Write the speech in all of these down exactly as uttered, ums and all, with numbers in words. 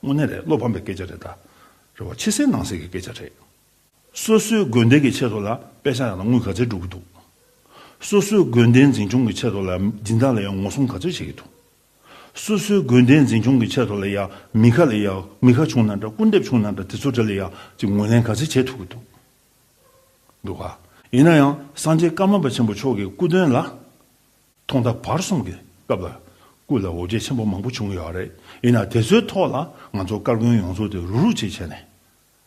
དངོས་གནས་རེད། བློ་ཕམ་པའི་སྐད་ཆ་རེད་ད། རེད་བ། ཕྱི་གསལ་ནང་གསལ་གྱི་སྐད་ཆ་རེད། སོ་སོའི་དགོན་སྡེ་གི་ཆེད་དུ་ལ་པེ་ཤག་ཡང་ན་དངུལ་ག་ཚད་སྒྲུབ་ཀྱི་འདུག་སོ་སོའི་དགོན་སྡེའི་འཛིན་སྐྱོང་གི་ཆེད་དུ་ལ་སྦྱིན་བདག་ལ་ཡང་ངོ་སྲུང་ག་ཚོད་བྱེད་ཀྱི་འདུག་སོ་སོའི་དགོན་སྡེའི་འཛིན་སྐྱོང་གི་ཆེད་དུ་ལ་ཡང་མི་ཁ་ལ་ཡང་མི་ཁ་བྱུང་ན་འདྲ། སྐུར་འདེབས་བྱུང་ན་འདྲ། དེ་ཚོ་གྲས་ལ་ཡང་ཅིག་ངོས་ལེན་ག་ཚོད་བྱེད་ཐུབ་ཀྱི་འདུག་འདུག་ག་ཡིན་ན་ཡང་སངས་རྒྱས་ཀརྨ་པ་ཆེན་པོ་མཆོག་གི་སྐུ་དོན་ལ། ཐོག་མཐའ་བར་གསུམ་གྱི་སྐབས་ལ་སྐུ་ལ་འོ་བརྒྱལ་ཆེན་པོ་མང་པོ་བྱུང་ཡོད་རེད། ཡིན་ན་དེ་ཚོའི་ཐོག་ལ་ང་ཚོ་དཀར་དགོན་ཡོངས་རྫོགས་དེ་རུག་རུག་བྱས་བྱས་ནས།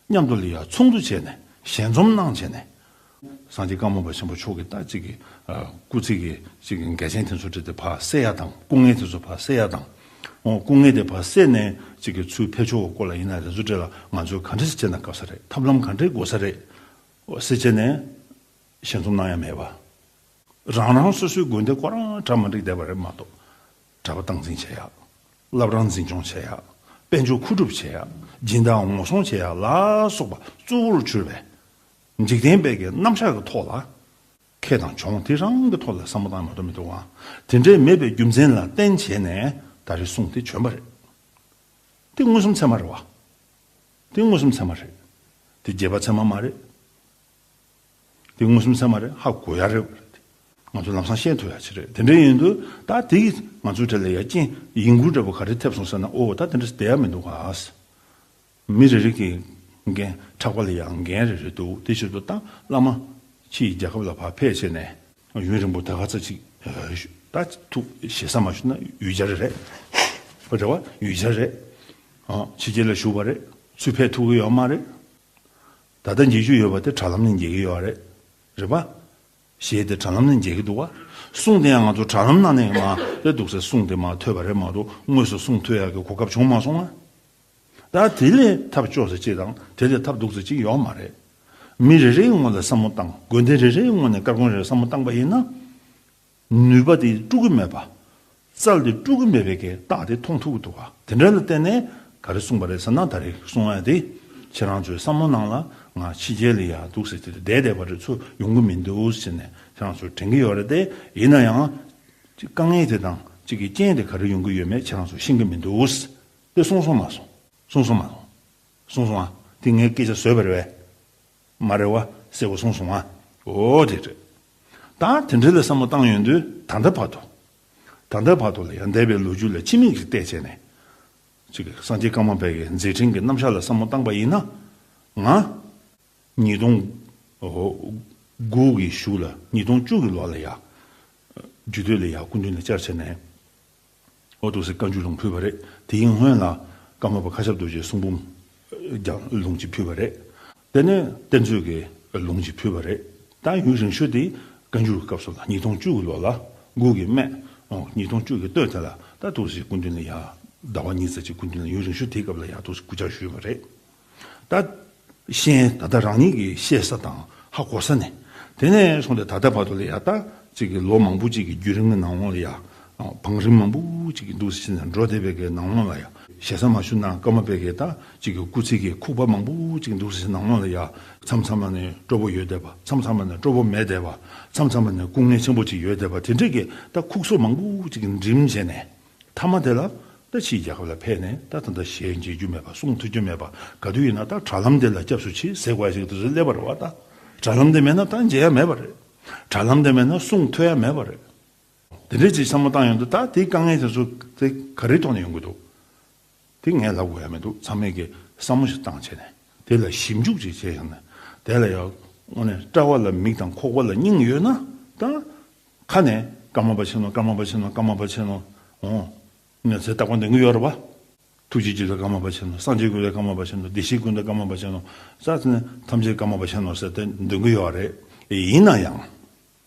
མཉམ་དུ་ལ་ཡ་ཚོགས་འདུ་བྱས་ནས། ཞལ་འཛོམས་གནང་བྱས་ནས། སངས་རྒྱས་ཀརྨ་པ་ཆེན་པོ་མཆོག་གི་ད་ཅིག་གི་ཨ་སྐུ་ཚེ་གི་ཅིག་གི་འགལ་རྐྱེན་དེ་ཚོ་གྲས་དེ་ཕར་སེལ་ཡ་དང་། སྐུ་ངལ་དེ་ཚོ་ཕར་སེལ་ཡ་དང་། འོ། སྐུ་ངལ་དེ་ཕར་སེལ་ནས་ཅིག་གི་ཚུར་ཕེབས་ཕྱོགས་སྐོར་ལ་ཡིན་ན་རེ་ཚོ་གྲས་ལ་ང་ཚོས་ག་འདྲ་ཞིག་བྱས་ན་དགའ་ས་རེད། ཐབས་ལམ་ག་འདྲས་དགོས་ས་རེད། འོ། ཟེར་བྱས་ནས་ཞལ་འཛོམས་གནང་ཡ་མེད་པ། རང་རང་སོ་སོའི་དགོན་སྡེ་ཁོ་རང་གྲ་མ་འགྲིག་བསྡད་པ་རེད་མ་གཏོགས། གྲྭ་པ་སྟངས་འཛིན་བྱེད་ཡག་སློབ་ར་འཛིན་སྐྱོང་བྱེད་ཡག་དཔལ་འབྱོར་མཁོ་སྒྲུབ་བྱེད་ཡག་སྦྱིན་བདག་ངོ་སྲུང་བྱེད་ཡག་ལ་སོགས་པ་གཙོ་བོར་གྱུར་པའི་འཇིག་རྟེན་པའི་གི་རྣམ་གཞག་གི་ཐོག་ལ། ཁེ་དང་གྱོང་དེ་རང་གི་ཐོག་ལ་བསམ་བློ་བཏང་མ་གཏོགས་མི་འདུག་ཨང་། དེ་འདྲའི་མེད་པའི་རྒྱུ་མཚན་ལ་བརྟེན་བྱས་ནས་ད་རེས་གསུང་དེ་བྱོན་པ་རེད། དེ་མངོན་སུམ་ཚད་མ་རེད་བ། དེ་མངོན་སུམ་ཚད་མ་རེད། དེ་རྗེས་དཔག་ཚད་མ་མ་རེད། དེ་མངོན་སུམ་ཚད་མ་རེད། ཧ་གོ་ཡ་རེད། ང་ཚོ་ལམ་སང་ཤེས་ཐུབ་ཡ་ཅིག་རེད། དེ་འདྲ་ཡིན་དུས་ད་དེ་ང་ཚོའི་གྲས་ལ་ཡ་རྐྱེན་ཡིན་ཁུལ་འདྲ་པོ་ག་རེ་ཐེབས་སོང་ཟེར་ན། ཨོ། ད་དེ་འདྲ་བསྡད་ཡ་མི་འདུག་ག། མི་རེ་རེ་གི་འགན་ཕྲག་པ་ལ་ཡ་འགན་རེ་རེ་འདུག་དེ་ཕྱིར་དུ་ད་བླ་མ་ཕྱིའི་རྒྱལ་ཁབ་ལ་ཕར་ཕེབས་བྱས་ནས་ཡུན་རིང་པོ་ད་ག་ཚོད་ཅིག་ད་ཐུག་ཞེ་ས་མ་ཞུ་ན་ཡུལ་གྱར་རེད། རེད་བ། ཡུལ་གྱར་རེད། ཕྱི་རྒྱལ་ལ་བཞུགས་པ་རེད། ཚུར་ཕེབས་ཐུབ་ཀྱི་ཡོད་མ་རེད། ད་ལྟ་མཇལ་རྒྱུ་ཡོད་པ་དེ་དྲ་ལམ་ནས་མཇལ་གྱི་ཡོད་རེད། རེད་པ། གཞས་དེ་དྲ་ལམ་ནས་མཇལ་གྱི་འདུག་བ། གསུང་དེ་ཡང་ང་ཚོ་དྲ་ལམ་ནང་ནས་མ་རེད་འདུག་ཟེར། གསུང་དེ་མ་ཐོས་པ་རེད་མ་གཏོགས་དངོས་སུ་གསུང་ཐོས་ཡག་གི་གོ་སྐབས་བྱུང་མ་སོང་ང་། ད་དེ་ལས་ཐབས་སྐྱོ་ས་ཅིག་དང་དེ་ལས་ཐབས་སྡུག་ས་ཅིག་ཡོད་མ་རེད། མི་རེ་རེའི་ངོས་ལ་བསམ་བློ་བཏང་། དགོན་སྡེ་རེ་རེའི་ངོས་ནས་དཀར་དགོན་རེར་བསམ་བློ་བཏང་པ་ཡིན་ན། ནུས་པ་དེ་དཀྲུག་གི་མེད་པ། རྩལ་དེ་དཀྲུག་གི་མེད་པའི་གི་རྟགས་དེ་མཐོང་ཐུབ་ཀྱི་འདུག་ག་དེ་འདྲ་ལ་བརྟེན་ནས་ག་རེ་གསུངས་པ་རེད་ཟེར་ན། ད་རེས་གསུང་ཡ་དེ་ཁྱེད་རང་ཚོའི་བསམ་བློ་ནང་ལ་ང་ཕྱི་རྒྱལ་ལ་ཡ་འདུག་ཟེར་དེ་བསྡད་བསྡད་པ་རེད། ཚུར་ཡོང་གི་མི་འདུག་ཟེར་ནས་ཁྱེད་རང་ཚོར་དྲན་གྱི་ཡོད་རེད་དེ། ཡིན་ན་ཡང་དཀའ་ངལ་དེ་དང་གཅིག་གི་རྐྱེན་དེ་ག་རེ་ཡོང་གི་ཡོད་མེད་ཁྱེད་རང་ཚོ་ཤེས་ཀྱི་མི་འདུག་དེ་གསུངས་སོང་མ་སོང་། གསུངས་སོང་མ་སོང་། གསུངས་སོང་ཨ། དེ་ངས་སྐད་ཆ་བཟོས་པ་རེད་པས། མ་རེད་བ། གསལ་པོ་གསུངས་སོང་ཨ། འོ་དེ་རེད། ད་དེ་འདྲ་ལ་བསམ་བློ་བཏང་ཡོང་དུས་ད་ལྟ་བར་དུ། ད་ལྟ་བར་དུ་ལ་ཡང་འདས་པའི་ལོ་རྒྱུས་ལ་ཕྱི་མིག་ཅིག་བལྟས་བྱས་ནས། ཅིག་སངས་རྒྱས་ཀརྨ་པའི་གི་མཛད་འཕྲིན་གྱི་རྣམ་གཞག་ལ་བསམ་བློ་བཏང་པ་ཡིན་ན། ང་ཉིས་སྟོང་དགུ་གི་གཞུག་ལ་ཉིས་སྟོང་བཅུ་གི་ལོ་ལ་ཡ། རྒྱུད་སྟོད་ལ་ཡ་སྐུ་མདུན་ལ་བཅར་བྱས་ནས། འོ་འདུག་སེ་བཀའ་འགྱུར་ལུང་ཕུལ་བ་རེད། དེའི་སྔོན་ལ་ཀརྨ་པ་མཁའ་ཁྱབ་རྡོ་རྗེའི་གསུང་འབུམ་རྒྱང་ལུང་གཅིག་ཕུལ་བ་རེད། དེ་ནས་གཏེར་མཛོད་ཀྱི་ལུང་གཅིག་ཕུལ་བ་རེད། ད་ཡུན་རིང་ཤོས་དེ་བཀའ་འགྱུར་གྱི་སྐབས་སུ་ལ་ཉིས་སྟོང་བཅུ་གི་ལོ་ལ་དགུ་གི་སྨད། ཨོ། ཉིས་སྟོང་བཅུ་གི་སྟོད་དེ་ལ་ད་འདུག་སེ་སྐུ་མདུན་ལ་ཡ་ཟླ་བ་གཉིས་ཙམ་ཅིག་སྐུ་མདུན་ལ་ཡུན་རིང་ཤོས་དེའི་སྐབས་ལ་ཡ་འདུག་སེ་སྐུ་བཅར་ཞུས་པ་རེད། ད་ཤེས་ད་ལྟ་རང་ཉིད་ཀྱིས་ཤེས་ས་དང་ཧ་གོ་ས་ནས། དེ་ནས་བཟུང་སྟེ་ད་ལྟ་བར་དུ་ལ་ཡ་ད་ཅིག་གི་ལོ་མང་པོ་ཅིག་གི་བརྒྱུད་རིམ་གྱི་ནང་ལོགས་ལ་ཡ། བང་རིམ་མང་པོ་ཅིག་གི་འདུག་སེ་ནས་འགྲོ་བསྡད་པའི་གི་ནང་ལོགས་ལ་ཡ། ཞེ་ས་མ་ཞུ་ན་ཀརྨ་པའི་གི་ད་ཅིག་གི་སྐུ་ཚེ་གི་ཁུག་པ་མང་པོ་ཅིག་འདུག་སེ་ནང་ལོགས་ལ་ཡ། མཚམས་མཚམས་ལ་ནས་སྤྲོ་པོ་ཡོད་བསྡད་པ། མཚམས་མཚམས་ལ་ནས་སྤྲོ་པོ་མེད་བསྡད་པ། མཚམས་མཚམས་ལ་ནས་སྐུ་ངལ་ཆེན་པོ་ཅིག་ཡོད་བསྡད་པ། དེ་འདྲའི་གི་ད་ཁུག་སོ་མང་པོ་ཅིག་གི་འགྲིམ་བྱས་ནས། མཐའ་མ་དེ་ལ་ད་ཕྱིའི་རྒྱལ་ཁབ་ལ་ཕེབས་ནས་ད་ད་ལྟ་ཞལ་མཇལ་རྒྱུ་མེད་པ། གསུང་ཐོས་རྒྱུ་མེད་པ། ག་དུས་ཡིན་ན་ད་དྲ་ལམ་དེ་ལ་སྐྱབས་སུ་མཆི་ཟེར་དགོས་ཡ་ཞིག་དུས་སུ་སླེབས་པ་རེད་བ། ད་དྲ་ལམ་དེ་མེད་ན་ད་མཇལ་ཡ་མེད་པ་རེད། དྲ་ལམ་དེ་མེད་ན་གསུང་ཐོས་ཡ་མེད་པ་རེད། དེ་འདྲའི་ཅིག་བསམ་བློ་བཏང་ཡོང་དུས་ད་དེའི་དཀའ་ངལ་དེ་ཚོ་དེ་ག་རེའི་ཐོག་ནས་ཡོང་གི་འདུག་དེ་ངས་ལབ་དགོས་ཡ་མི་འདུག་ཚང་མས་ཀྱི་བསམ་བློ་ཞིག་བཏང་བྱས་ནས་དེ་ལ་ཞིབ་འཇུག་ཅིག་བྱས་ཡོང་ན། དེ་ལ་ཡང་དངོས་གནས་དཔྲལ་བ་ལ་མིག་དང་ཁོག་པ་ལ་སྙིང་ཡོད་ན་ད། ཁ་ནས་ཀརྨ་པ་ཆེ་ནོ། ཀརྨ་པ་ཆེ་ནོ། ཀརྨ་པ་ཆེ་ནོ། འོ། ངས་ཚེ་རྟག་པར་འདོན་གྱི་ཡོད་རེད་པ། ཐུགས་རྗེ་ཅི་ལྟར་ཀརྨ་པ་ཆེ་ནོ། སངས་རྒྱས་ཀུན་ལས་ཀརྨ་པ་ཆེ་ནོ། བདེ་གཤེགས་ཀུན་ལས་ཀརྨ་པ་ཆེ་ནོ། ས་ནས་ཐམས་ཅད་ཀརྨ་པ་ཆེ་ནོ་ཟེར་ཏེ་འདོན་གྱི་ཡོད་རེད། ཡིན་ན་ཡང་།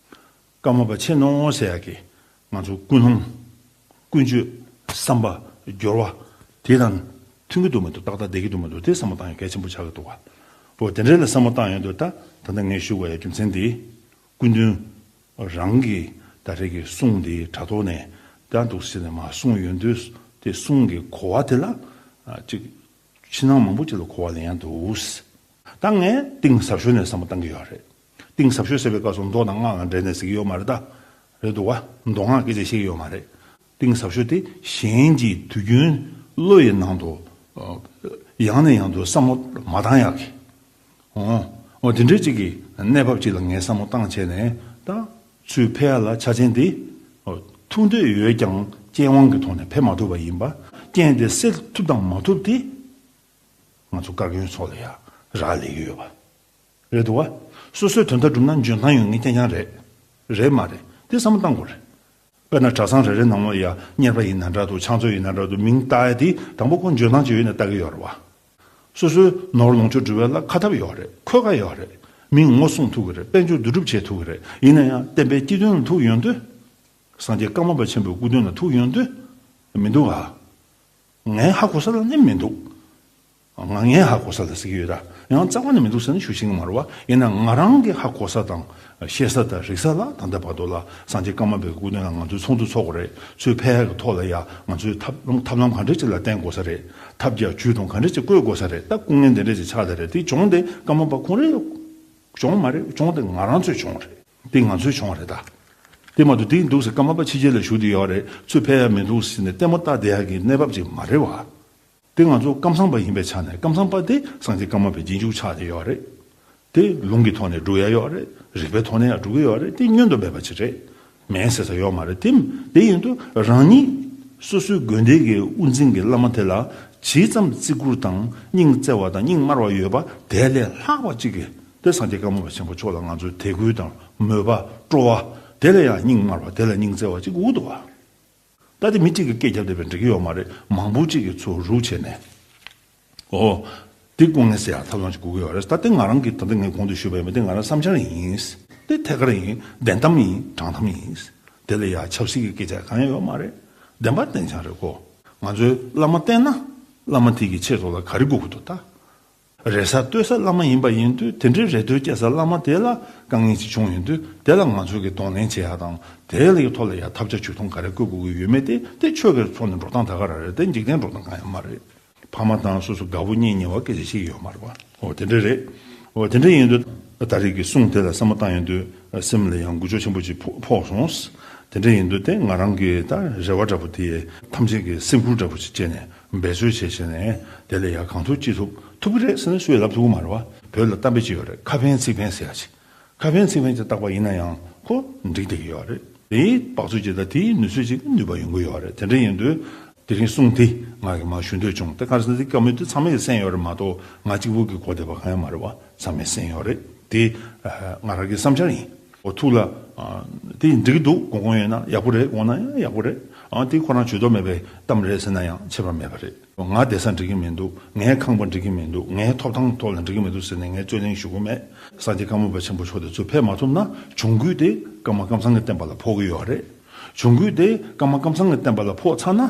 ཀརྨ་པ་ཆེ་ནོ་ཟེར་ཡག་གི་ང་ཚོ་ཀུན་སློང་། ཀུན་སྤྱོད། བསམ་པ། སྦྱོར་བ། དེ་དང་མཐུན་གྱི་འདུག་མི་འདུག་ཏག་ཏག་བསྡད་ཀྱི་འདུག་མི་འདུག་དེ་བསམ་བློ་བཏང་ཡ་གལ་ཆེན་པོ་ཆགས་ཀྱི་འདུག་ག་འོ། དེ་འདྲ་ལ་བསམ་བློ་བཏང་ཡོང་དུས་ད་ད་ལྟ་ངས་ཞུ་དགོས་ཡ་རྒྱུ་མཚན་དེ། སྐུ་མདུན་རང་གི་ད་རེས་ཀྱི་གསུང་དེ་དྲ་ཐོག་ནས་ད་འདུག་སེ་ནས་མར་གསུངས་ཡོང་དུས། དེ་གསུང་གི་གོ་བ་དེ་ལ་ཨ་ཅིག་ཕྱི་ནང་མང་པོ་ཅིག་ལ་གོ་བ་ལེན་ཡ་འདུག་ད་ངས་གཏིང་ཟབ་ཤོས་ནས་བསམ་བློ་བཏང་གི་ཡོད་རེད། གཏིང་ཟབ་ཤོས་ཟེར་བའི་སྐབས་སུ་མདོ་དང་སྔགས་ལ་འབྲེལ་ནས་ཟེར་གྱི་ཡོད་མ་རེད་ད། རེད་འདུག་བ། མདོ་སྔགས་སྐད་ཆ་བཤད་ཀྱི་ཡོད་མ་རེད། གཏིང་ཟབ་ཤོས་དེ་གཞན་གྱི་དུས་རྒྱུན་བློ་ཡི་ནང་དུ་ ཡང་ནས་ཡང་དུ་བསམ་བློ་མ་བཏང་ཡག་གི། འོ་འོ་དེ་འདྲའི་ཅིག་གི་གནས་བབ་ཅིག་ལ་ངས་བསམ་བློ་བཏང་བྱས་ནས་ད་ཚུར་ཕེབས་ཡ་ལ་ཆ་རྐྱེན་དེ་འོ་ཐུག་འདོད་ཡོད་ཀྱང་རྐྱེན་དབང་གི་ཐོག་ནས་ཕེབས་མ་ཐུབ་པ་ཡིན་པ། རྐྱེན་དེ་སེལ་ཐུབ་དང་མ་ཐུབ་དེ་ང་ཚོ་བཀའ་བཀྱོན་ཚོགས་ལ་ཡ་རག་ལས་ཀྱི་ཡོད་པ་རེད་འདུག་བ། སོ་སོའི་དོན་དག་སྒྲུབ་ན་འཇོན་ཐང་ཡོད་མཁན་རྐྱང་རྐྱང་རེད། རེད་མ་རེད་དེ་བསམ་བློ་བཏང་དགོས་རེད། དཔེར་ན་གྲྭ་ཚང་རེ་རེ་ནང་ལོགས་ཡ་གཉེར་པ་ཡིན་ན་འདྲ་འདུག་ཕྱག་མཛོད་ཡིན་ན་འདྲ་འདུག་མིང་བཏགས་ཡ་དེ་དང་པོ་ཁོ་འཇོན་ཐང་ཅིག་ཡོད་ན་བཏགས་ཀྱི་ཡོད་རེད་བ། སོ་སོའི་ནོར་ལོངས་སྤྱོད་སྒྲུབ་ཡ་ལ་ཁ་ཐབས་ཡོད་རེད། འཁོས་ཀ་ཡོད་རེད། མིང་ངོ་སྲུང་ཐུབ་ཀྱི་རེད། དཔལ་འབྱོར་བསྡུ་སྒྲུབ་བྱེད་ཐུབ་ཀྱི་རེད། ཡིན་ན་ཡང་བསྟན་པའི་སྤྱི་དོན་ལ་ཐུག་ཡོང་དུས་སངས་རྒྱས་ཀརྨ་པ་ཆེན་པོའི་སྐུ་དོན་ལ་ཐུག་ཡོང་དུས་མི་འདུག་ག་ངས་ཧ་གོ་ས་ལ་ནི་མི་འདུག་ང་ངས་ཧ་གོ་ས་ལ་ཟེར་གྱི་ཡོད་ད། ཡང་རྩ་བ་ནས་མི་འདུག་ཟེར་ན་ཞུ་ཤེས་ཀྱི་མ་རེད་བ། ཡིན་ན་ང་རང་གི་ཧ་གོ་ས་དང་ཤེས་ས་དང་རིག་ས་ལ་ད་ལྟ་བར་དུ་ལ་སངས་རྒྱས་ཀརྨ་པའི་སྐུ་དོན་ལ་ང་ཚོས་ཚོགས་འདུ་ཚོགས་དགོས་རེད། ཚུར་ཕེབས་ཡག་གི་ཐོག་ལ་ཡ་ང་ཚོས་ཐབས་ཐབས་ལམ་ག་འདྲ་ཅིག་ལ་བརྟེན་དགོས་ས་རེད། ཐབས་བརྒྱ་ཇུས་སྟོང་ག་འདྲ་ཅིག་བཀོད་དགོས་ས་རེད། ད་སྐུ་ངལ་འདི་འདྲ་ཅིག་ཆགས་བསྡད་རེད། དེ་གྱོང་དེ་ཀརྨ་པ་ཁོང་རང་གྱོང་མ་རེད། གྱོང་དེ་ང་རང་ཚོའི་གྱོང་རེད། དེ་ང་ཚོའི་གྱོང་རེད་ད། དེ་མ་གཏོགས་དེ་འདུག་ཟེར་ཀརྨ་པ་ཕྱི་རྒྱལ་ལ་བཞུགས་བསྡད་ཡོད་རེད། ཚུར་ཕེབས་ཡ་མི་འདུག་ཟེར་ནས་ལྟད་མོ་ལྟ་བསྡད་ཡ་གི་གནས་བབ་ཅིག་མ་རེད་བ། དེ་ང་ཚོ་ཀམ་ཚང་པ་ཡིན་པའི་ཆ་ནས་ཀམ་ཚང་པ་དེ་སངས་རྒྱས་ཀརྨ་པའི་རྗེས་འཇུག་ཆགས་བསྡད་ཡོད་རེད། དེ་ལུང་གི་ཐོག་ནས་སྒྲུབ་ཡ་ཡོད་རེད། རིག་པའི་ཐོག་ནས་ཡང་སྒྲུབ་ཀྱི་ཡོད་རེད། དེ་བསྙོན་དུ་མེད་པ་ཅིག་རེད། མེད་ཟེར་ས་ཡོད་མ་རེད། དེ་དེ་ཡིན་དུས་རང་ཉིད་སོ་སོའི་དགོན་སྡེ་གི་དབུ་འཛིན་གྱི་བླ་མ་དེ་ལ་ཇི་ཙམ་བརྩི་བཀུར་དང་སྙིང་བརྩེ་བ་དང་སྙིང་དམར་བ་ཡོད་པ་དེ་ལས་ལྷག་པ་ཅིག་གི་དེ་སངས་རྒྱས་ཀརྨ་པ་ཆེན་པོ་མཆོག་ལ་ང་ཚོའི་དད་གུས་དང་མོས་པ་སྤྲོ་བ་དེ་ལས་ཡང་སྙིང་དམར་བ་དེ་ལ་སྙིང་བརྩེ་བ་ཅིག་དགོས་འདུག་བ། ད་དེ་མི་གཅིག་གིས་སྐད་རྒྱབ་བསྡད་པས་འགྲིག་གི་ཡོད་མ་རེད། མང་པོ་གཅིག་གིས་ཚུར་རུག་བྱས་ནས། ཨོ། དེ་སྐུ་ངལ་སེལ་ཡག་ཐབས་ལམ་ཅིག་དགོས་ཀྱི་ཡོད་རེད། ད་དེ་ང་རང་གིས་ད་ལྟ་ངས་གོང་དུ་ཞུས་པ་ཡིན་པ་དེ་ང་རང་བསམ་འཆར་ཡིན། དེ་ཐད་ཀར་ཡིན། བདེན་གཏམ་ཡིན། དྲང་གཏམ་ཡིན། དེ་ལ་ཡ་ཆབ་སྲིད་ཀྱི་སྐད་ཆ་གང་ཡང་ཡོད་མ་རེད། བདེན་པ་བདེན་ཆ་རེད་ཁོ། ང་ཚོའི་བླ་མ་བསྟེན་ན་བླ་མ་དེ་གི་ཆེད་དུ་ལ་ག་རེ་དགོས་ཀྱི་འདུག་ད། རེ་ས་ལྟོས་ས་བླ་མ་ཡིན་པ་ཡིན་དུས་དེ་འདྲའི་རེ་ལྟོས་སྐྱེ་ས་བླ་མ་དེ་ལ་དཀའ་ངལ་ཅིག་བྱུང་ཡོང་དུས་དེ་ལ་ང་ཚོ་གིས་གདོང་ལེན་བྱེད་ཡག་དང་དེ་ལ་ཡི་ཐོག་ལ་ཡ་ཐབས་ཆ་ཇུས་གཏོང་ག་རེ་བཀོད་དགོས་ཀྱི་ཡོད་མེད་དེ་དེ་ཆོས་ཀྱི་ཐོག་ནས་འགྲོ་སྟངས་ད་ག་རང་རེད། དེ་འཇིག་རྟེན་འགྲོ་སྟངས་གང་ཡང་མ་རེད། ཕ་མ་དང་སོ་སོ་དགའ་བོ་གཉེན་ཉེ་བ་སྐད་ཆ་བཤད་ཀྱི་ཡོད་མ་རེད་བ། འོ་དེ་འདྲ་རེད། འོ་དེ་འདྲ་ཡིན་དུས་ད་རེས་ཀྱི་གསུང་དེ་ལ་བསམ་བློ་བཏང་ཡོང་དུས་སེམས་ལ་ཡང་འགུལ་སྐྱོད་ཆེན་པོ་ཅིག་ཕོག་ཕོག་སོང་། དེ་འདྲ་ཡིན་དུས་དེ་ང་རང་གི་ད་རེ་བ་འདྲ་པོ་དེ་ཐམས་ཅད་ཀྱི་སེམས་ཁུར་འདྲ་པོ་ཅིག་བྱས་ནས་འབད་རྩོལ་བྱས་བྱས་ནས་དེ་ལ་ཡང་གང་ཐུབ་ཅི་ཐུབ་ཐུབ་ཀྱི་རེད་ཟེར་ན་སུས་ལབ་ཐུབ་ཀྱི་མ་རེད་བ། བོད་ལ་གཏམ་དཔེ་ཅིག་ཡོད་རེད། ཁ་ཕན་ཚིག་ཕན་ཟེར་ཡ་ཅིག་ཁ་ཕན་ཚིག་ཕན་གྱི་བཏགས་པ་ཡིན་ན་ཡང་ཁོ་འགྲིག་བསྡད་ཀྱི་ཡོད་རེད། དེའི་བག་ཚོད་ཅིག་དང་དེའི་ནུས་ཚོད་ཅིག་གི་ནུས་པ་ཡོང་གི་ཡོད་རེད། དེ་འདྲ་ཡིན་དུས་དེ་རིང་གསུང་དེ་ང་གིས་མར་ཞུ་འདོད་བྱུང་། དེ་ག་རེ་ཟེར་ན་དེ་བཀའ་མོལ་དེ་ཚང་མས་གསན་ཡོད་རེད་མ་གཏོགས་ང་གཅིག་པུ་གིས་གོ་བསྡད་པ་གང་ཡང་མ་རེད་བ། ཚང་མས་གསན་ཡོད་རེད། དེ་ང་རང་གི་བསམ་འཆར་ཡིན། འོ་ཐུགས་ལ་དེ་འགྲིག་གི་འདུག་དགོངས་དགོངས་ཡོད་ན་ཡག་པོ་རེད། དགོངས་ན་ཡང་ཡག་པོ་རེད། ཨ་དེ་ཁོ་རང་ཇུས་གཏོགས་མེད་པའི་གཏམ་རེད་ཟེར་ན་ཡང་ཁྱད་པར་མེད་པ་རེད། ང་བསྡད་ས་འགྲིག་གི་མི་འདུག་ངའི་ཁང་པ་འགྲིག་གི་མི་འདུག་ངའི་ཐོབ་ཐང་ཐོག་ལ་འགྲིག་གི་མི་འདུག་ཟེར་ནས་ངས་རྩོད་གླེང་ཞུ་གི་མེད། སངས་རྒྱས་ཀརྨ་པ་ཆེན་པོ་མཆོག་དེ་ཚོ་ཕེབས་མ་ཐུབ་ན་གྱོང་གུད་དེ་ཀརྨ་ཀམ་ཚང་གི་བསྟན་པ་ལ་ཕོག་གི་ཡོད་རེད། གྱོང་གུད་དེ་ཀརྨ་ཀམ་ཚང་གི་བསྟན་པ་ལ་ཕོག་ཚར་ན་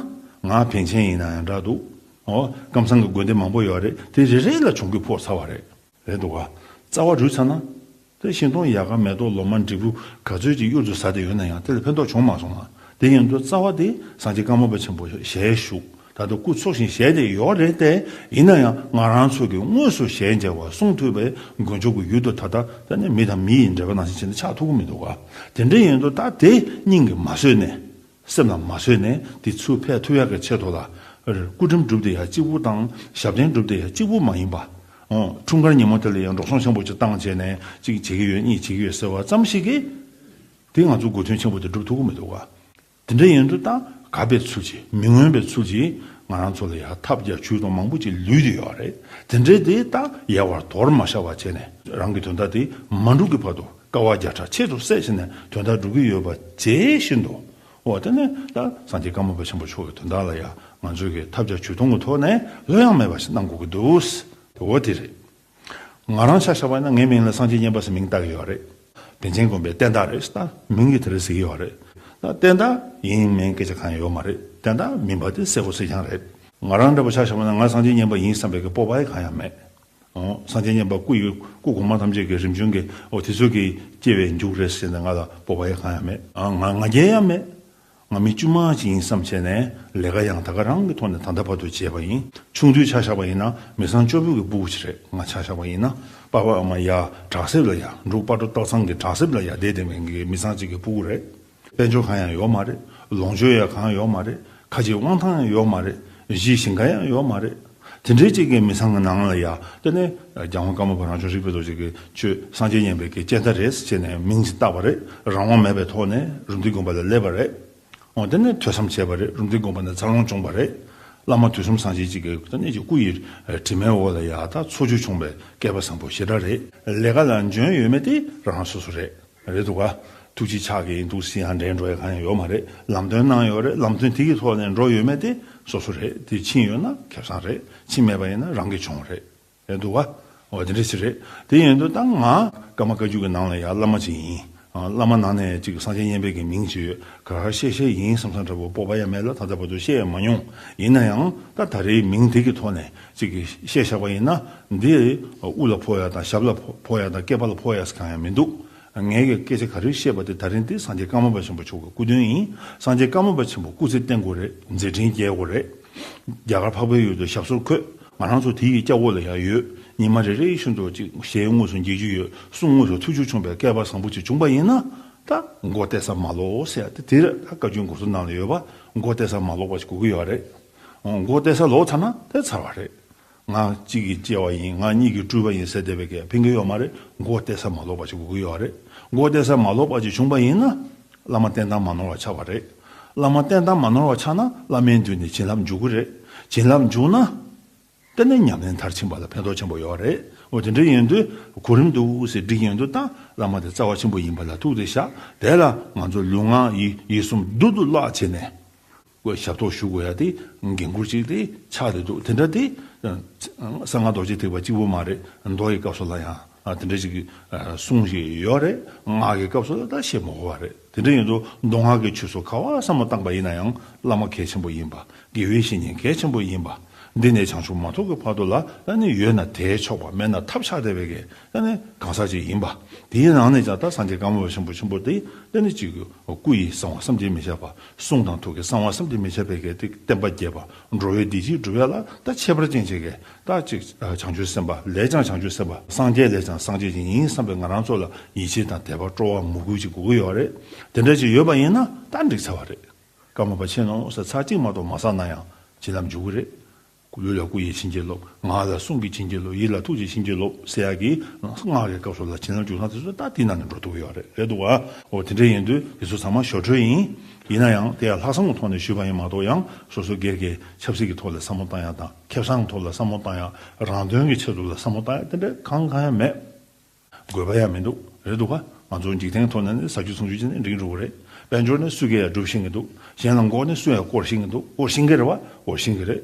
ང་བན་ཆེན་ཡིན་ན་ཡང་འདྲ་འདུག་འོ་ཀམ་ཚང་གི་དགོན་སྡེ་མང་པོ་ཡོད་རེད། དེ་རེ་རེ་ལ་གྱོང་གུད་ཕོག་ཚར་བ་རེད། རེད་འདུག་ག་རྩ་བ་རུལ་ཚར་ན། དེ་ཤིང་སྡོང་ཡལ་ག་མེ་ཏོག་ལོ་མ་འབྲས་བུ་ག་ཚོད་ཅིག་གཡུར་དུ་ཟ་བསྡད་ཡོད་ན་ཡང་དེ་ལ་ཕན་ཐོགས་བྱུང་མ་སོང་ང་། དེ་ཡིན་དུས་རྩ་བ་དེ་སངས་རྒྱས་ཀརྨ་པ་ཆེན་པོ་ཞལ་བཞུགས་ད་ལྟ་སྐུ་འཚོ་ཞིང་གཞེས་བསྡད་ཡོད་རེད་དེ། ཡིན་ན་ཡང་ང་རང་ཚོ་གིས་དངོས་སུ་ཞལ་མཇལ་བ་གསུང་ཐོས་པའི་དཀོན་མཆོག་གི་ཡུལ་དུ་ད་ལྟ་ད་ནི་མི་དང་མི་ཡི་འབྲེལ་བ་ནང་བཞིན་བྱས་ནས་ཆགས་ཐུབ་ཀྱི་མི་འདུག་ག་དེ་འདྲ་ཡིན་དུས་ད་དེ་སྙིང་གིས་མ་བཟོད་ནས། སེམས་ལ་མ་བཟོད་ནས་དེ་ཚུར་ཕེབས་ཐུབ་ཡག་གི་ཆེད་དུ་ལ། སྐུ་ཁྲིམས་སྒྲུབ་བསྡད་ཡག་གཅིག་པུ་དང་ཞབས་བརྟན་སྒྲུབ་བསྡད་ཡག་གཅིག་པུ་མ་ཡིན་པ། འཁྲུངས་སྐར་ཉིན་མོ་དེ་ལ་ཡང་འགྲོ་སོང་ཆེན་པོ་ཅིག་བཏང་བྱས་ནས་གཅིག་བྱེད་ཀྱི་ཡོད་གཉིས་བྱེད་ཀྱི་ཡོད་ཟེར་བ་ཙམ་ཞིག་གིས། དེ་ང་ཚོ་དགོས་དོན་ཆེན་པོ་དེ་སྒྲུབ་ཐུབ་ཀྱི་མི་འདུག་ག་དེ་འདྲ་ཡིན་དུས་ད་ག་པའི་ཚུལ་གྱིས་མི་མངོན་པའི་ཚུལ་གྱིས་ང་རང་ཚོ་ལ་ཡང་ཐབས་བརྒྱ་ཇུས་སྟོང་མང་པོ་ཅིག་ལུས་བསྡད་ཡོད་རེད། དེ་འདྲའི་དེ་ད་ཡལ་བར་དོར་མ་བཞག་པ་བྱས་ནས་རང་གི་དོན་དག་དེ་མ་འགྲུབ་ཀྱི་བར་དུ་དཀའ་བ་བརྒྱ་ཕྲག་ཆེད་དུ་བསྲེས་བྱས་ནས་དོན་དག་སྒྲུབ་ཀྱི་ཡོད་པ་ཇི་བཞིན་དུ། འོ་དེ་ནས་ད་སངས་རྒྱས་ཀརྨ་པ་ཆེན་པོ་མཆོག་གི་དོན་དག་ལ་ཡང་ང་ཚོས་ཀྱི་ཐབས་བརྒྱ་ཇུས་སྟོང་གི་ཐོག་ནས་ལྷོད་ཡངས་མེད་པ་ཞིག་གནང་དགོས་ཀྱི་འདུག་འོ་དེ་རེད། ང་རང་ཆ་བཞག་པ་ཡིན་ན་ངའི་མིང་ལ་སངས་རྒྱས་མཉན་པ་ཟེར་མིང་བཏགས་ཀྱི་ཡོད་རེད། པཎ་ཆེན་དགོན་པའི་བསྟན་བདག་རེད་ཟེར་ད་མིང་གི་དེ་རེད་ཟེར་གྱི་ཡོད་རེད། ད་བསྟན་བདག་ཡིན་མིན་སྐད་ཆ་གང་ཡང་ཡོད་མ་རེད། བསྟན་བདག་མིན་པ་དེ་གསལ་པོ་གསལ་རྐྱང་རེད། ང་རང་འདྲ་པོ་ཆ་བཞག་པ་ཡིན་ན་ང་སངས་རྒྱས་མཉན་པ་ཡིན་བསམ་པའི་གི་སྤོབས་པ་ཡང་གང་ཡང་མེད། ཨོ། སངས་རྒྱས་མཉན་པ་སྐུ་ཡི་སྐུ་གོང་མ་ཐམས་ཅད་ཀྱི་རིམ་བྱོན་གྱི་ཨོ་དེ་ཚོ་གི་སྐྱེ་བའི་མཇུག་རེད་ཟེར་ནས་ང་ལ་སྤོབས་པ་ཡང་གང་ཡང་མེད། ཨ་ང་ང་རྒྱལ་ཡང་མེད། ང་མི་དཀྱུས་མ་ཅིག་ཡིན་བསམ་བྱས་ནས་ལས་ཀ་ཡང་ད་ག་རང་གི་ཐོག་ནས་ད་ལྟ་བར་དུ་བྱས་པ་ཡིན། ཆུང་དུས་ཆ་བཞག་པ་ཡིན་ན་མི་ཚང་སྐྱོ་པོ་གི་སྤུ་གུ་ཅིག་རེད། ང་ཆ་བཞག་པ་ཡིན་ན་པ་ཕ་ཨ་མ་ཡ་དྲག་སེབ་ལ་ཡ་འབྲུག་སྤ་གྲོ་སྟག་ཚང་གི་དྲག་སེབ་ལ་ཡ་བསྡད་བསྡད་མཁན་གྱི་མི་ཚང་ཅིག་གི་སྤུ་གུ་རེད། དཔལ་འབྱོར་གང་ཡང་ཡོད་མ་རེད། ལོངས་སྤྱོད་ཡང་གང་ཡང་ཡོད་མ་རེད། ཁ་ཆེའི་དབང་ཐང་ཡང་ཡོད་མ་རེད། གཞིས་ཞིང་ཁ་ཡང་ཡོད་མ་རེད། དེ་འདྲའི་གཅིག་གི་མི་ཚང་གི་ནང་ལ་ཡ། དེ་ནས་རྒྱལ་དབང་ཀརྨ་པ་རང་བྱུང་རིག་པའི་རྡོ་རྗེ་གིས་ཆོས་སངས་རྒྱས་མཉན་པའི་གི་སྤྱན་ལྟ་རེད་ཟེར་ནས་མིང་ཞིག་བཏགས་པ་རེད། རང་དབང་མེད་པའི་ཐོག་ནས་རུམ་བཏེག་དགོན་པ་ལ་སླེབས་པ་རེད། འོ་དེ་ནས་ཐོས་བསམ་བྱས་པ་རེད། རུམ་བཏེག་དགོན་པ་ནས་འཚར་ལོངས་བྱུང་བ་རེད། བླ་མ་དུས་གསུམ་སངས་རྒྱས་གཅིག་གི་དེ་ནས་ཀྱི་སྐུ་ཡི་དྲི་མའི་འོག་ལ་ཡ་ད་ཚོགས་རྒྱུ་བྱུང་བའི་སྐལ་པ་བཟང་པོ་ཞེ་དྲག་རེད། ལས་ཀ་ལ་འཇོན་ཡོད་མེད་དེ་རང་རང་སོ་སོ་རེད། རེད་འདུག་ག་ཐུགས་རྗེ་ཆགས་ཀྱི་ཡིན་འདུག་ཟེར་ཡང་འདྲེན་འགྲོ་ཡ་གང་ཡང་ཡོད་མ་རེད། ལམ་སྟོན་གནང་ཡོད་རེད། ལམ་སྟོན་དེ་གི་ཐོག་ནས་འགྲོ་ཡོད་མེད་དེ་སོ་སོ་རེད། དེ་ཕྱིན་ཡོད་ན་ཁེ་བཟང་རེད། ཕྱིན་མེད་པ་ཡིན་ན་རང་གི་གྱོང་རེད། རེད་འདུག་ག་འོ་དེ་འདྲ་ཞིག་རེད། དེ་ཡིན་དུས་ད་ང་ཀརྨ་བཀའ་བརྒྱུད་ཀྱི་ནང་ལ་ཡང་བླ་མ་ཅིག་ཡིན། ཨ། བླ་མ་ནང་ནས་ཅིག་སངས་རྒྱས་མཉན་པའི་གི་མིང་ཅིག་ཡོད། ག་རེ་བཤད་བཤད་ཡིན་བསམ་བསམ་འདྲ་པོ་སྤོབས་པ་ཡང་མེད་ལ་ད་ལྟ་བར་དུ་བཤད་ཡང་མ་མྱོང་། ཡིན་ན་ཡང་ད་ད་རེས་མིང་དེ་གི་ཐོག་ནས་ཅིག་གི་བཤད་བཞག་པ་ཡིན་ན། འདི་དབུ་ལ་ཕོག་ཡ་དང་ཞབས་ལ་ཕོག་ཡ་དང་སྐེད་པ་ལ་ཕོག་ཡ་ཟེར་གང་ཡང་མི་འདུག་ངས་ཀྱི་སྐད་ཆ་ག་རེ་བཤད་པ་དེ་ད་རིང་འདི་སངས་རྒྱས་ཀརྨ་པ་ཆེན་པོ་མཆོག་གི་སྐུ་དོན་ཡིན། སངས་རྒྱས་ཀརྨ་པ་ཆེན་པོ་སྐུ་ཚེ་བརྟན་དགོས་རེད། མཛད་འཕྲིན་རྒྱས་དགོས་རེད། རྒྱ་གར་འཕགས་པའི་ཡུལ་དུ་ཞབས་སོར་འཁོད། ང་རང་ཚོ་དེ་ཡི་སྐྱ་བོ་ལ་ཡང་ཡོད། ཉི་མ་རེ་རེ་བཞིན་དུ་ཅིག་ཞལ་དངོས་སུ་མཇལ་རྒྱུ་ཡོད། གསུང་དངོས་སུ་ཐོས་རྒྱུ་བྱུང་བའི་སྐལ་པ་བཟང་པོ་ཅིག་བྱུང་པ་ཡིན་ན། ད་མགོ་བཏེག་ས་མ་ལོག་ཟེར་ཡ་དེ་དེར་ད་བཀའ་བརྒྱུད་འགོ་ཚུགས་ནང་ལ་ཡོད་པ། མགོ་བཏེག་ས་མ་ལོག་པ་ཞིག་དགོས་ཀྱི་ཡོད་རེད། མགོ་བཏེག་ས་ལོག་ཚར་ན་དེ་ཚར་བ་རེད། ང་གཅིག་གི་སྐྱེ་བ་ཡིན། ང་གཉིས་ཀྱི་སྤྲུལ་པ་ཡིན་ཟེར་བསྡད་པའི་གི་ཕན་གྱི་ཡོད་མ་རེད། མགོ་བཏེག་ས་མ་ལོག་པ་ཞིག་དགོས་ཀྱི་ཡོད་རེད། མགོ་བཏེག་ས་མ་ལོག་པ་ཞིག་བྱུང་པ་ཡིན་ན། བླ་མ་བསྟེན་སྟངས་མ་ནོར་བ་ཆགས་པ་རེད། བླ་མ་བསྟེན་སྟངས་མ་ནོར་བ་ཆགས་ན་བླ་མའི་མདུན་ནས་བྱིན་རླབས་འཇུག་གི་རེད། བྱིན་རླབས་འཇུག་ན། དེ་ནས་ཉམས་ལེན་མཐར་ཕྱིན་པ་ལ་ཕན་ཐོགས་ཆེན་པོ་ཡོད་རེད། འོ་དེ་འདྲ་ཡིན་དུས་གོ་རིམ་འདུག་ཟེར་སྒྲིག་ཡོང་དུས་ད་བླ་མ་དེ་རྩ་བ་ཆེན་པོ་ཡིན་པ་ལ་ཐུགས་དེ་བཞག་དེ་ལ་ང་ཚོ་ལུས་ངག་ཡིད་ཡིད་གསུམ་རྡུལ་དུ་བརླག་བྱས་ནས། ཞབས་ཏོག་ཞུ་དགོས་ཡ་དེ་འགན་ཁུར་ཅིག་དེ་ཆགས་བསྡད་འདུག་དེ་འདྲ་དེ་གསང་སྔགས་རྡོ་རྗེ་ཐེག་པ་གཅིག་པུ་མ་རེད། མདོ་ཡི་སྐབས་སུ་ལ་ཡང་དེ་འདྲ་ཅིག་གསུང་ཞིག་ཡོད་རེད། སྔགས་ཀྱི་སྐབས་སུ་ལ་ད་བཤད་མི་དགོས་པ་རེད། དེ་འདྲ་ཡིན་དུས་མདོ་སྔགས་ཀྱི་ཆོས་སུ་ག་བ་བསམ་བློ་བཏང་པ་ཡིན་ན་ཡང་བླ་མ་གལ་ཆེན་པོ་ཡིན་པ། དགེ་བའི་བཤེས་གཉེན་གལ་ཆེན་པོ་ཡིན་པ། འདི་ནས་བྱང་ཆུབ་མ་ཐོབ་ཀྱི་བར་དུ་ལ་ད་ནི་ཡོད་ན་དེས་ཆོག་པ་མེད་ན་ཐབས་ཆག་བསྡད་པའི་གི་ད་ནི་གང་ཟག་ཅིག་ཡིན་པ། དེའི་ནང་ནས་ཀྱང་ད་སངས་རྒྱས་ཀརྨ་པ་ཆེན་པོ་ཆེན་པོ་དེ་ད་ནི་ཅིག་སྐུ་ཡི་གསང་བ་བསམ་གྱིས་མི་ཁྱབ་པ། གསུང་དང་ཐུགས་ཀྱི་གསང་བ་བསམ་གྱིས་མི་ཁྱབ་པའི་གི་དེ་བསྟན་པ་རྒྱས་པ། འགྲོ་བའི་བདེ་སྐྱིད་སྒྲུབ་ཡ་ལ་ད་ཁྱད་པར་ཅན་ཅིག་གི་ད་ཅིག་བྱང་ཆུབ་སེམས་དཔའ་ལས་ཀྱང་བྱང་ཆུབ་སེམས་དཔའ། སངས་རྒྱས་ལས་ཀྱང་སངས་རྒྱས་ཅིག་ཡིན་བསམ་པའི་ང་རང་ཚོ་ལ་ཡིད་ཆེས་དང་དད་པ་སྤྲོ་བ་མོས་གུས་ཅིག་དགོས་ཀྱི་ཡོད་རེད། དེ་འདྲ་ཅིག་ཡོད་པ་ཡིན་ན་ད་འགྲིག་ཚར་བ་རེད། ཀརྨ་པ་ཆེ་ནོ་ཟེར་ཚར་གཅིག་མ་གཏོགས་མ་བསགས་ན་ཡང་བྱིན་རླབས་འཇུག་གི་རེད། ལུས་ལ་སྐུ་ཡི་བྱིན་གྱིས་རློབས། ངག་ལ་གསུང་གི་བྱིན་གྱིས་རློབས། ཡིད་ལ་ཐུགས་ཀྱི་བྱིན་གྱིས་རློབས་ཟེར་ཡག་གི་སྔགས་ཀྱི་སྐབས་སུ་ལ་བྱིན་རླབས་འཇུག་སྟངས་དེ་ཚོ་ད་དེ་ནང་ནས་འགྲོ་ཐུབ་ཀྱི་ཡོད་རེད། རེད་འདུག་ག་འོ་དེ་འདྲ་ཡིན་དུས་དེ་ཚོ་ཚང་མ་ཞོར་འཕྲོས་ཡིན། ཡིན་ན་ཡང་དེ་ཡང་ལྷག་བསམ་གྱི་ཐོག་ནས་ཞུས་པ་ཡིན་མ་གཏོགས་ཡང་སོ་སོ་སྒེར་གྱི་ཆབ་སྲིད་ཀྱི་ཐོག་ལ་བསམ་བློ་བཏང་ཡག་དང་ཁེ་བཟང་གི་ཐོག་ལ་བསམ་བློ་བཏང་ཡག་རང་དོན་གྱི་ཆེད་དུ་ལ་བསམ་བློ་བཏང་ཡག་དེ་འདྲ་གང་གང་ཡང་མེད། དགོས་པ་ཡང་མི་འདུག་རེད་འདུག་ག་ང་ཚོ་འཇིག་རྟེན་ཐོག་ནས་ནི་ཟ་རྒྱུ་འཚོང་རྒྱུ་བྱས་ནས་འགྲིག་འགྲོ་གི་རེད། དཔལ་འབྱོར་ནི་སུས་ཀྱང་ཡང་སྒྲུབ་ཤེས་ཀྱི་འདུག་གཞན་ལ་འགོག་ནི་སུས་ཡང་བསྐོར་ཤེས་ཀྱི་འདུག་བསྐོར་ཤེས་ཀྱི་རེད་བ། བསྐོར་ཤེས་ཀྱི་རེད།